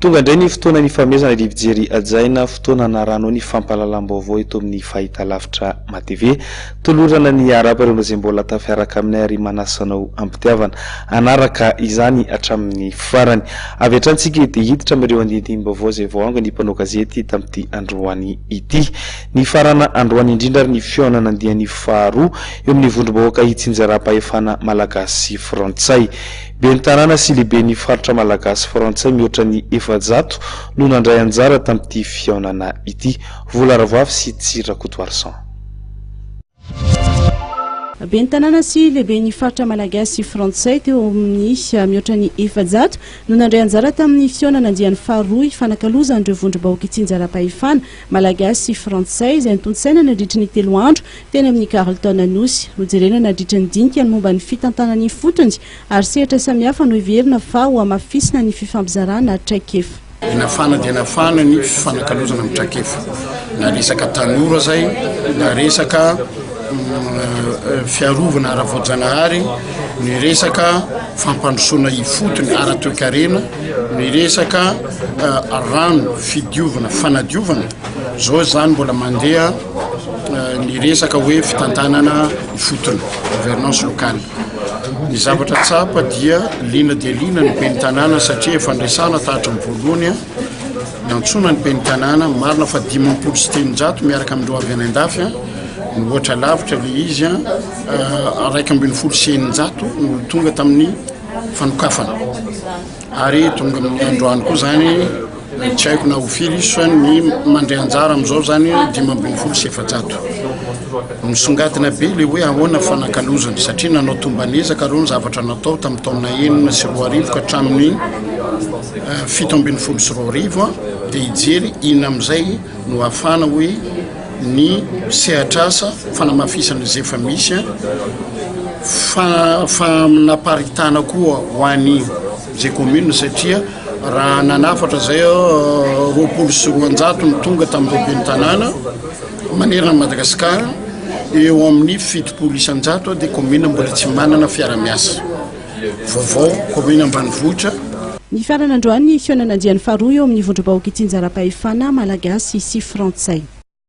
Tonga indray ny fotoana nifanomezana ry mpijery hajaina, fotoana anarahanao ny fampahalalam-baovao eto amin'ny fahitalavitra MATV. Tolorana ny arahaba ireo izay mbola tafiaraka aminay ary manasa anao am-pitiavana hanaraka izany hatramin'ny farany. Avy hatrany isika dia hiditra amin'ireo andindinim-baovao izay voaangona ny mpanao gazety tamin'ity androany ity. Nifarana androany indrindra ary ny fihaonana andiany faharoa eo amin'ny vondrom-bahoaka itsinjaram-pahefana malagasy sy frantsay. Ben'ny tanàna sy lehiben'ny faritra malagasy frantsay mihoatra ny 400 no nandray anjara tamin'ity fihaonana ity. Vola Ravoavy sy Tsiry Rakotoarison. Ben'ny tanàna sy lehiben'ny faritra malagasy sy frantsay teo amin'ny mihoatra ny 400 no nandray anjara tamin'ny fihaonana andiany faharoa ifanakalozan'ireo vondrom-bahoaka itsinjaram-pahefana malagasy sy frantsay izay notontosaina nandritry ny telo andro teny amin'ny Carlton Anosy. Nojerena nandritra ny dinika ny momba ny fitantanana ifotony ary sehatra samihafa noheverina fa hohamafisina ny fifampizarana traikefa. Nafana dia nafana ny fifanakalozana amin'ny traikefa, na resaka tanora izay, na resaka fiarovana ara-voajanahary, ny resaka fampandrosoana ifotony ara-toekarena, ny resaka rano, fidiovana, fanadiovana. Izao izany mbola mandeha ny resaka hoe fitantanana ifotony, gouvernance locale. Ny zavatra tsapa dia liana dia liana ny ben'ny tanàna satria efa niresahana tahatry ny voalohany niantsoana ny ben'ny tanàna, marina fa 350 miaraka amin'ireo avy any an-dafy mihoatra lavitra ilay izy 611 no tonga tamin'ny fanokafana. Ary tonga amin'ny androany koa zany tsy haiko na ho firy izy fa ny mandray anjara amin'izao zany 415. Misongadina be le hoe ahoana fanakalozana satria nanao tomban'ezaka reo ny zavatra natao tamin'ny taona 2006 ka hatramin'ny 2017 dia hijery inona amin'izay no ahafahana hoe ny sehatr'asa fanamafisana izay efa misy fanaparitahana koa ho an'ny izay commune satria raha nanafatra izay 220 no tonga tamin'ireo ben'ny tanàna manerana an'i Madagasikara, eo amin'ny 70% dia commune mbola tsy manana fiara-miasa vaovao, commune ambanivohitra. Nifarana androany ny fihaonana andiany faharoa eo amin'ny vondrom-bahoaka itsinjaram-pahefana malagasy sy frantsay.